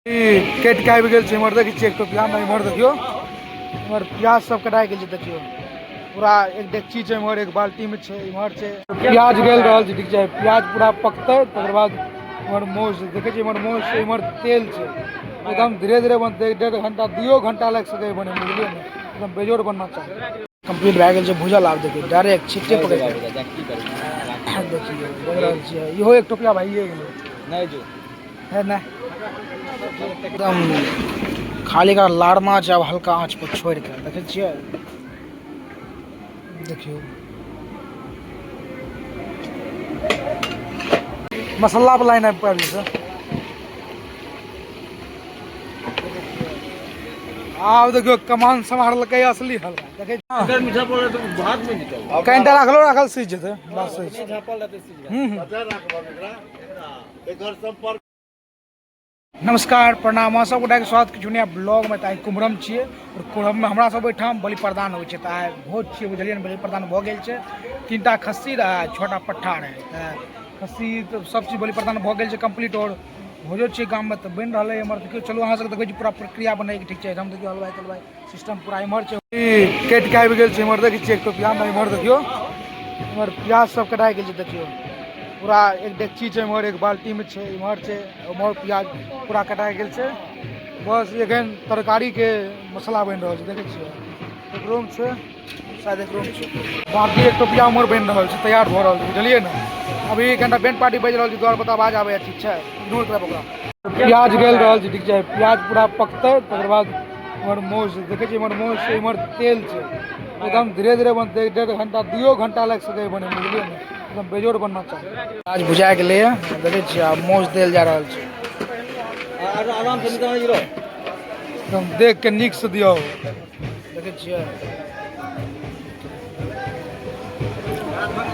ई कटि कऽ आबि गेल छै। इम्हर देखै छियै एक टोपिया मे, इम्हर देखियौ, इम्हर प्याज सब कटाइ गेल छै। देखियौ, पूरा एक डेगची छै इम्हर, एक बाल्टी मे छै, इम्हर छै। प्याज गलि रहल छै, ठीक छै। प्याज पूरा पकतै तकर बाद इम्हर मासु देखै छियै, इम्हर मासु छै, इम्हर तेल छै। एकदम धीरे धीरे बनतै, 1.5 घंटा 2 घंटा लागि सकैए बनै मे, बुझलियै ने? एकदम बेजोड़ बनना चाही। कम्प्लीट भए गेल छै भूजल। आब देखियौ, डायरेक्ट छिट्टे पकड़ि कऽ देखियौ बनि रहल छियै। इहो एक टोपिया भइए गेलै। नहि जो है नहि, एकदम खाली एकरा लारना छै। आब हल्का आँच पर छोड़ि कऽ देखै छियै। देखियौ, मसाला पर लाइन आबि पाबि छै। आब देखियौ, कमान सम्हारलकै असली हलवा। देखै अगर मीठा पड़ल तो भात में निकल कनिटा राखलो राखल सीज जेतै, बात सही छै। झापल रहते सीज। हूँ हूँ। नमस्कार, प्रणाम, अहाँ सब गोटाके स्वागत किछु नया ब्लॉगमे। तऽ आइ कुम्हरम छियै आओर कुम्हरममे हमरा सब ओहिठाम बलि प्रदान होइ छै, तऽ आइ भोज छियै, बुझलियै ने? बलि प्रदान भऽ गेल छै। 3टा खस्सी रहै, 6टा पट्ठा रहै। तऽ खस्सी तऽ सब चीज बलि प्रदान भऽ गेल छै कम्प्लीट आओर भोजो छियै गाममे, तऽ बनि रहलै एम्हर। देखियौ, चलू अहाँ सबके देखबै छी पूरा प्रक्रिया बनैके, ठीक छै? हम देखियौ, हलवाइ तलवाइ सिस्टम पूरा एम्हर छै। ई कटि कऽ आबि गेल छै। एम्हर देखै छियै एक टोपियामे, इम्हर देखियौ, इम्हर प्याज सब कटाइ गेल छै। देखियौ, पूरा एक डेगची छै इम्हर, एक बाल्टीमे छै, इम्हर छै, उम्हर प्याज पूरा कटाइ गेल छै। बस एखन तरकारीके मसाला बनि रहल छै। देखै छियै, एक रूम छै, शायद एक रूम छै बाकी। एक टोपिया उम्हर बनि रहल छै, तैयार भऽ रहल छै, बुझलियै ने? अभी कनिटा बैंड पार्टी बाजि रहल छै, द्वार पर आवाज आबैए, ठीक छै? इग्नोर करब ओकरा। प्याज गलि रहल छै, ठीक छै। प्याज पूरा पकतै तकर बाद इम्हर मासु देखै छियै, इम्हर मासु छै, इम्हर तेल छै। एकदम धीरे धीरे बनतै, 1.5 घंटा 2 घंटा लागि सकैए बनै मे, बुझलियै ने? एकदम बेजोड़ बनना चाही। प्याज भुजा गेलैए, देखै छियै, आब मासु देल जा रहल छै। आराम से निकल रहो। एकदम देख के नीक से दियौ। देखै छियै,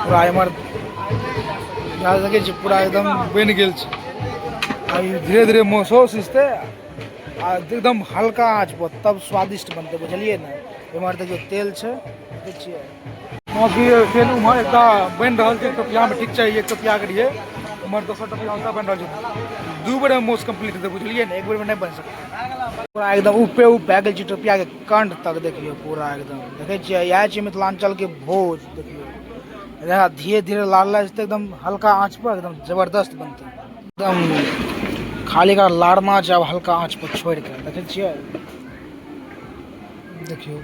पूरा एम्हर प्याज देखै छियै, पूरा एकदम बनि गेल छै। आ ई धीरे धीरे मासुओ सिझतै आ एकदम हल्का आँच पर तब स्वादिष्ट बनतै, बुझलियै ने? एम्हर देखियौ, तेल छै, देखै छियै। बाँकी फेर उम्हर एकटा बनि रहल छै टोपियामे, ठीक छै? एक टोपियाके रहियै, उम्हर दोसर टोपिया ओतऽ बनि रहल छै। 2 बेरमे मासु कम्प्लीट हेतै, बुझलियै ने? एक बेरमे नहि बनि सकतै। पूरा एकदम उपे उप भए गेल छै टोपियाके कंठ तक। देखियौ, पूरा एकदम देखै छियै। इएह छै मिथिलाञ्चलके भोज। देखियौ, एकरा धीरे धीरे लारला जेतै एकदम हल्का आँच पर, एकदम जबरदस्त बनतै। एकदम खाली एकरा लारना छै। आब हल्का आँच पर छोड़ि कऽ देखै छियै। देखियौ,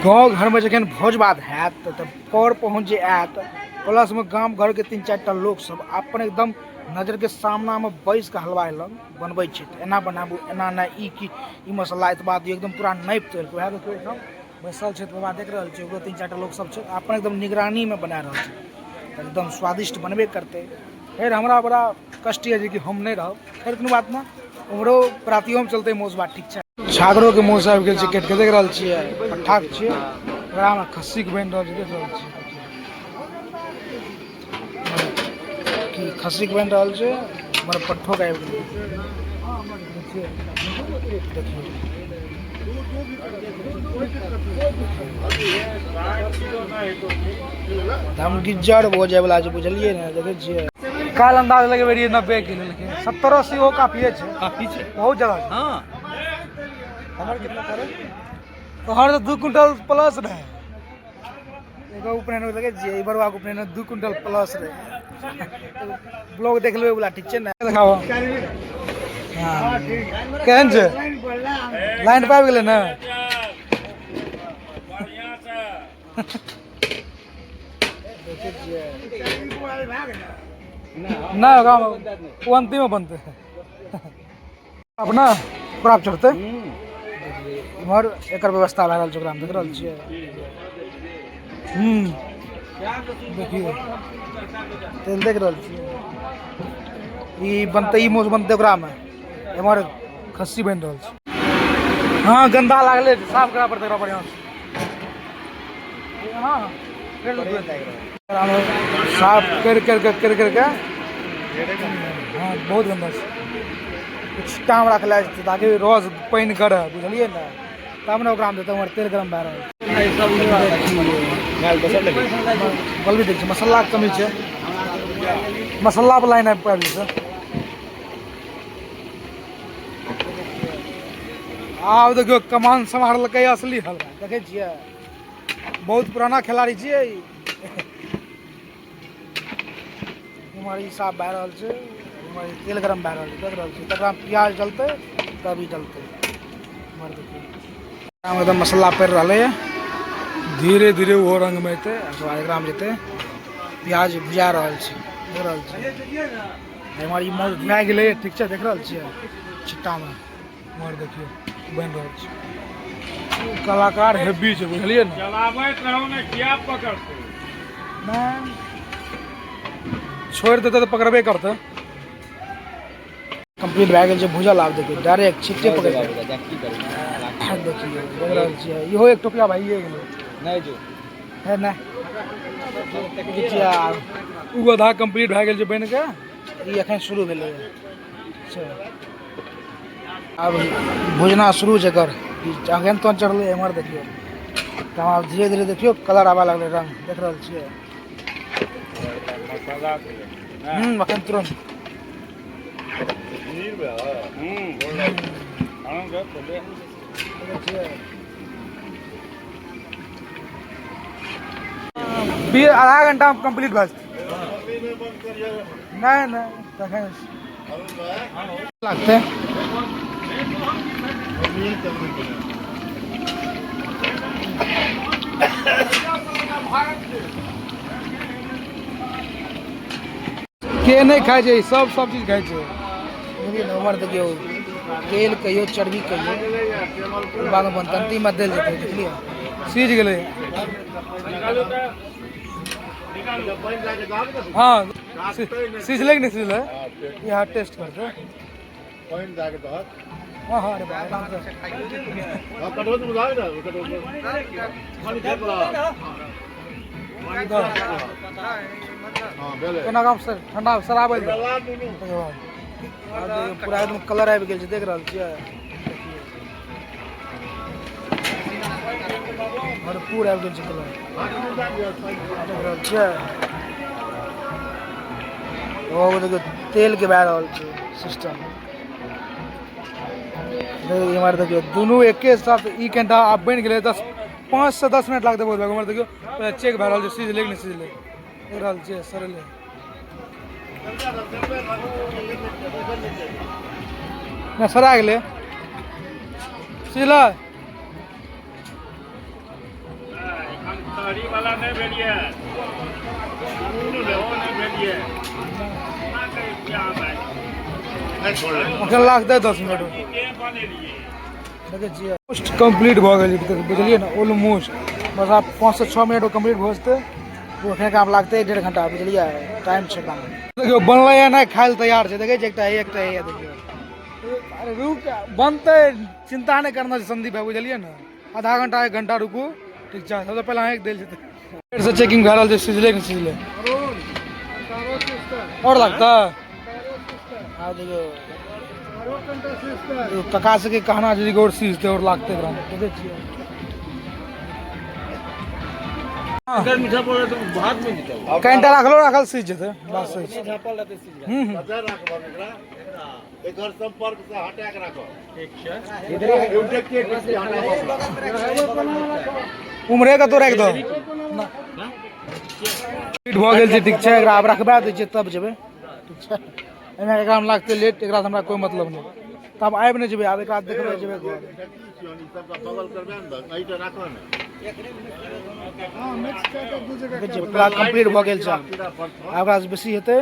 गाँव घरमे जखन भोज भात हैत तऽ पर पहुँच जे आयत, प्लसमे गाम घरके 3-4 टा लोकसभ अपन एकदम नजरके सामनामे बैस कऽ हलवाइ लग बनबै छै, तऽ एना बनाबू, एना नहि, ई की, ई मसाला एतबा दियौ, एकदम पूरा नापि तोलि कऽ। उएह देखियौ, एहिठाम बैसल छै बाबा, देख रहल छै। ओकरो 3-4 टा लोकसभ छै, अपन एकदम निगरानीमे बना रहल छै, एकदम स्वादिष्ट बनबे करतै। फेर हमरा बड़ा कष्ट यऽ जेकि हम नहि रहब। फेर कोनो बात नहि, उम्हरो रातियोमे चलतै मौस भात, ठीक छै? छागरोके मौस आबि गेल छै कटि कऽ, देख रहल छियै। पट्ठाके छियै, ओकरामे खस्सीके बनि रहल छै, देख रहल छियै कि खस्सीके बनि रहल छै। हमर पट्ठोके आबि गेलै। देखियौ, धमगिज्जर भऽ जायवला छै, बुझलियै ने? देखै छियै, काल्हि अंदाज लगेबै रहियै 90 किलो, लेकिन 70-80 हो काफिए छै। काफी छै। बहुत ज्यादा छै। हाँ। हमर कितना करे तोहर तऽ 2 क्विंटल प्लस रहै। एगो उपनयन देखै छियै, ई बरुआके उपनयन 2 क्विंटल प्लस रहै। ब्लॉग देख लेबै वला, ठीक छै ने? देखाबो। हाँ, केहन छै? लाइन पाबि गेलै ने? देखै छियै। नहि, ओकरामे ओ अन्तिममे बनतै। अपना पूरा चढ़तै। इम्हर एकर व्यवस्था भए रहल छै, ओकरामे देख रहल छियै। देखियौ, तेल देख रहल छियै। ई बनतै, ई मौस बनतै ओकरामे। एम्हर खस्सी बनि रहल छै। हँ, गन्दा लागलै, साफ करा पड़तै एकरा बढ़िआँ से। हँ, फेर साफ करि करि कऽ, करि करि कऽ। हँ, बहुत गन्दा छै। छिट्टामे रखले छै ताकि रस पानि करे, बुझलियै ने, तब ने ओकरामे देतै। उम्हर तेल गरम भए रहल छै। बलबी दै छै, मसालाके कमी छै, मसाला पर लाइन आबि पाबि जेतै। आब देखियौ कमान सम्हारलकै असली हलवा, देखै छियै, बहुत पुराना खिलाड़ी छियै। उम्हर ई साफ भए रहल छै, उम्हर तेल गरम भए रहल छै, देख रहल छै। तकरा प्याज डलतै तब ई डलतै। उम्हर देखियौ एकदम मसाला पड़ि रहलैए, धीरे धीरे ओहो रङ्गमे एतै। ओकर बाद एकरामे जेतै, प्याज भुजा रहल छै, देख रहल छै। एम्हर ई माछ भुजा गेलै, ठीक छै, देख रहल छियै छिट्टामे। उम्हर देखियौ बनि रहल छै। कलाकार हेवी छै, बुझलियै ने। चलाबैत रहू ने, किया पकड़तै? नहि, छोड़ि देतै तऽ पकड़बे करतै। कम्प्लीट भए गेल छै भूजल। आब देखियौ डायरेक्ट छिट्टे पकड़ि देखियौ, देख रहल छियै, इहो एक टोपिया भइए गेलै। नहि जो है नहि देखै छियै, आब ओ आधा कम्प्लीट भए गेल छै बनि कऽ, ई एखन शुरू भेलैए। अच्छा, आब भुजना शुरू छै एकर। अखन तो चढ़लै। एम्हर देखियौ तऽ आब धीरे धीरे देखियौ कलर आबऽ लगलै, रंग देख रहल छियै। मसाला अखन तुरंत आधा घंटा में कंप्लीट भए जेतै। नहि नहि, तखन लागतै। के नहि खाइ छै? सब सब चीज खाइ छै, बुझलियै ने। उम्हर देखियौ, तेल कहियो, चर्बी कहियो, बादमे बनतंतीमे देल जेतै। देखलियै, सीझ गेलै। हँ, सिझलै कि नहि सिझलै, यहाँ टेस्ट करतै। पानि दए के दहक। हँ, अरे बा, आरामसँ। हँ, कटोरी में लाग ने कटोरी पानि खाय पड़ा। हँ, भेलै। केना काम सर, ठंडा सराबै लए। ला दुनू। तकर बाद आब देखियौ, पूरा एकदम कलर आबि गेल छै, देख रहल छियै, भरपूर आबि गेल छै कलर, देख रहल छियै। ओ देखियौ, तेलके भए रहल छै सिस्टम। इम्हर देखियौ, दुनू एके साथ। ई कनिटा आब बनि गेलै, 5 से 10 मिनट लागतै बहुत। इम्हर देखियौ, चेक भए रहल छै, सिझलै कि नहि सिझलै, देख रहल छियै, सड़लै नहि, सड़ा गेलै, सिझलै। एखन तरी वाला नहि भेलियै, ओ नहि भेलियै। केना करै छियै अहाँ भाइ? नहि छोड़लै। एखन लागतै 10 मिनट। के बनेलियै? देखै छियै, ऑलमोस्ट कम्प्लीट भऽ गेल, बुझलियै ने। ऑलमोस्ट बस आब 5 से 6 मिनट कम्प्लीट भऽ जेतै। ओ एखन काम लागतै 1.5 घंटा, बुझलियै, टाइम छै काम। देखियौ, बनलै या नहि, खाय लए तैयार छै। देखै छियै, एकटा एकटा ये देखियौ। अरे रुक, बनतै, चिंता नहि करना छै संदीप भाई, बुझलियै ने। आधा घंटा एक घंटा रुकू, ठीक छै। सबसँ पहिले अहाँके देल जेतै। फेरसँ चेकिंग भए रहल छै, सिझलै कि नहि सिझलै। आओर लगतै। आब देखियौ, काका सबके कहना छै जे आओर सिझतै, आओर लागतै एकरामे। देखै छियै। अगर मीठा पड़ल तऽ भात बनि जेतौ। कनिटा राखलो राखल सीझ जेतै, बात सही छै। झापल रहतै, सीझ हूँ हूँ कतऽ राखब एकरा? एकर संपर्क से हटा के राखब। ठीक छै। देखिए, हटाबऽ। उम्हरे कतौ राखि दो। भऽ गेल छै, ठीक छै। एकरा आब रखबा दै छियै, तब जेबै, ठीक छै। एहिमे एकरामे लागतै लेट, एकरा से हमरा कोइ मतलब नहि। तब आबि नहि जेबै, आब एकरा देखबै, जेबै घर। बगल करबै ने, एहिटा राखऽ ने। देखै छियै, पूरा कम्प्लीट भऽ गेल छै। आब ओकरा से बेसी हेतै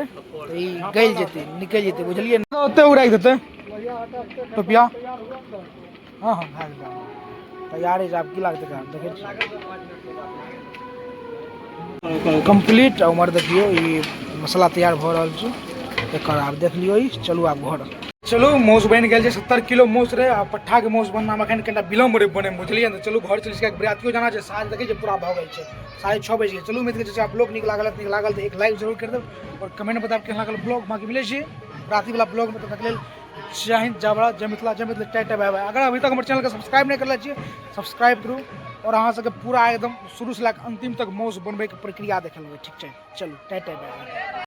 तऽ ई गलि जेतै, निकलि जेतै, बुझलियै ने। ओते ओ राखि देतै टोपिया। हँ, भए गेलै, तैयारे छै। आब की लागतै एकरा, देखै छियै, कम्प्लीट। उम्हर देखियौ, ई मसाला तैयार भऽ रहल छै एकर। आब देख लियौ ई। चलू, आब घर चलू। मौस बनि गेल छै, 70 किलो मौस रहै। आ पट्ठाके मौस बननामे एखन कनिटा विलम्ब रहै बनै, बुझलियै ने। चलू, घर चलि, बरियातियो जाना छै। साँझ देखै छियै, पूरा भऽ गेल छै, 6:30 बजि गेल। चलू, उम्मीद करै छी आप ब्लॉग नीक लागल। नीक लागल तऽ एक लाइक जरूर कर देब और कमेंट बताब केहन लागल ब्लॉग। बाकी मिलै छी राति वाला ब्लॉगमे, तब तक लेल। जय हिंद, जय भारत, जय मिथिला, जय मिथिला। टाटा, बाय बाय। अगर अभी तक हमर चैनलके सब्सक्राइब नहि करले छियै, सब्सक्राइब करू और अहाँ सबके पूरा एकदम शुरू से लए कऽ अंतिम तक मौस बनबैके प्रक्रिया देखेलबै। ठीक छै, चलू, टाटा, बाय बाय।